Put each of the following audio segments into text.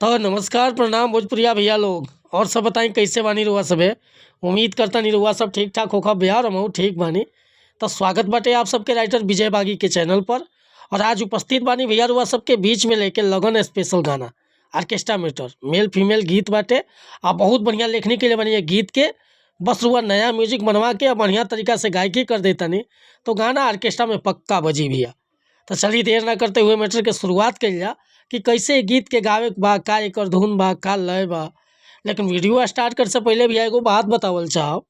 तो नमस्कार, प्रणाम भोजपुरिया भैया लोग। और सब बताई कैसे बानी रउआ सभे? उम्मीद करतानी रउआ सब ठीक ठाक होखब भैया और हमहू ठीक बानी। तो स्वागत बाटे आप सबके राइटर विजय बागी के चैनल पर। और आज उपस्थित बानी भैया रउआ सबके बीच में लेके लगन स्पेशल गाना ऑर्केस्ट्रा मीटर मेल फीमेल गीत बाटे। आ बहुत बढ़िया लेखनी कइले बानी ये गीत के। बस रउआ नया म्यूजिक बनवा के बढ़िया तरीका से गायकी कर देतानी तो गाना ऑर्केस्ट्रा में पक्का बजी भैया। तो चलिए देर ना करते हुए मैटर के शुरुआत कइल जा कि कैसे गीत के गावे के बा, का एकर धुन बा, का लय बा। लेकिन वीडियो स्टार्ट करे से पहले भैया एगो बात बतावल चाहब।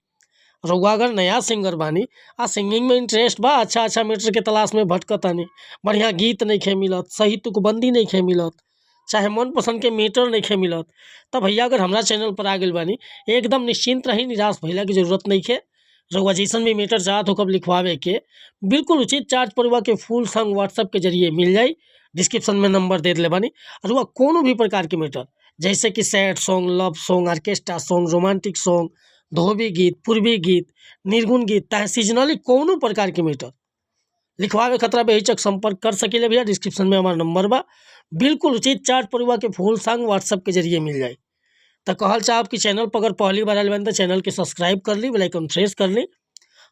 रउआ अगर नया सिंगर बानी आ सिंगिंग में इंटरेस्ट बा, अच्छा अच्छा मैटर के तलाश में भटकतानी, बढ़िया गीत नइखे मिलत, सही तुकबंदी नइखे मिलत, चाहे मनपसंद के मीटर नइखे मिलत, त भैया अगर हमरा चैनल पर आ गइल बानी एकदम निश्चिंत रही, निराश भइला के जरूरत नइखे। रउआ जैसन भी मीटर चाहत होखब लिखवावे के, बिल्कुल उचित चार्ज पर रउआ के फुल संग व्हाट्सएप के जरिए मिल जाई। डिस्क्रिप्शन में नंबर दे देले बानी। रउआ कोनो भी प्रकार के मीटर जैसे कि sad song, love song, orchestra song, romantic song, धोबी गीत, पूर्वी गीत, निर्गुण गीत, चाहे सीजनली कोनो प्रकार के मीटर लिखवावे खतरा बेहिचक संपर्क कर सकीले भैया। डिस्क्रिप्शन में हमार नंबर बा। बिल्कुल उचित चार्ज पर रउआ के फुल संग व्हाट्सएप के जरिए मिल जाई। तो कहल चाहब कि चैनल पर अगर पहली बार आयल बानी तो चैनल के सब्सक्राइब कर ली, बेल आइकन प्रेस कर ली।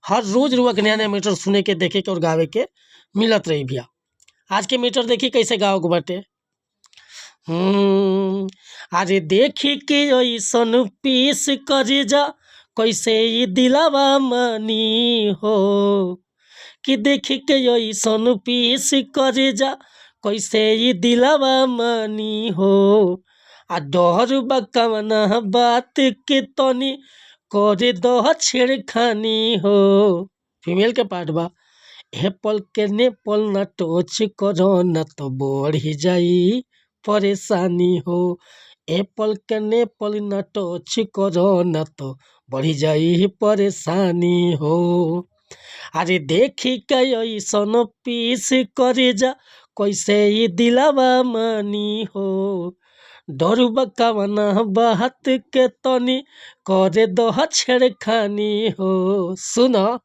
हर रोज रउआ के नया नया मीटर सुने के, देखे के और गावे के मिलत रही भैया। आज के मीटर देखी कैसे गावे के बाटे। अरे देखी के ऐसन पीस कर जा कैसे ई दिलावा मनी हो, कि देखी के ऐसन पीस कर जा कैसे ई दिलावा मनी हो। आ डर बा कवना बात के तनी करे दह छेड़खानी हो। फीमेल के पार्ट बा। एप्पल के नेपल न टच करो न तो बढ़ जाई परेशानी हो, एप्पल के नेपल न टच करो न तो बढ़ जाई परेशानी हो। अरे देखी के ऐसन पीस करे जा कैसे ई दिलावा मनी हो, डरबा कवना बात के तनी करे दह छेड़खानी हो। सुन,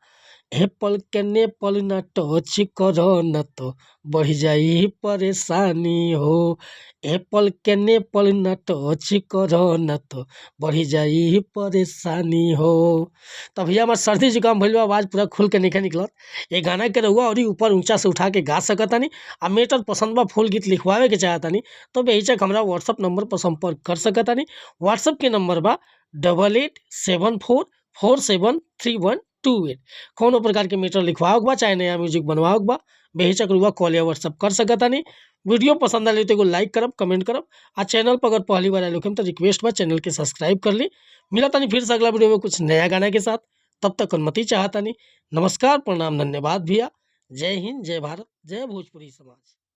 एप्पल के नेपल न टच करो न तो बढ़ जाई परेशानी हो, एप्पल के नेपल न टच करो न तो बढ़ जाई परेशानी हो। तो भैया हमार सर्दी जुकाम भइल बा, आवाज़ पूरा खुल के नइखे निकलत। ये गाना के रउआ और ऊपर ऊंचा से उठा के गा सकतानी। आ मैटर पसंद बा, फुल गीत लिखवावे के चाहतानी तो बेहिचक हमरा व्हाट्सअप नंबर पर संपर्क कर सकतानी। व्हाट्सअप के नंबर बा 8874 47 31 28। कोनो प्रकार के मीटर लिखवावे के बा चाहे नया म्यूजिक बनवावे के बा, बेहिचक रउआ कॉल या व्हाट्सअप कर सकतानी। वीडियो पसंद आइल तो एगो लाइक करब, कमेंट करब। आ चैनल पर अगर पहली बार आयल होखम तो रिक्वेस्ट बा चैनल के सब्सक्राइब कर ली। मिलतानी फिर से अगला वीडियो में कुछ नया गाना के साथ। तब तक अनुमति चाहतानी। नमस्कार, प्रणाम, धन्यवाद भैया। जय हिंद, जय भारत, जय भोजपुरी समाज।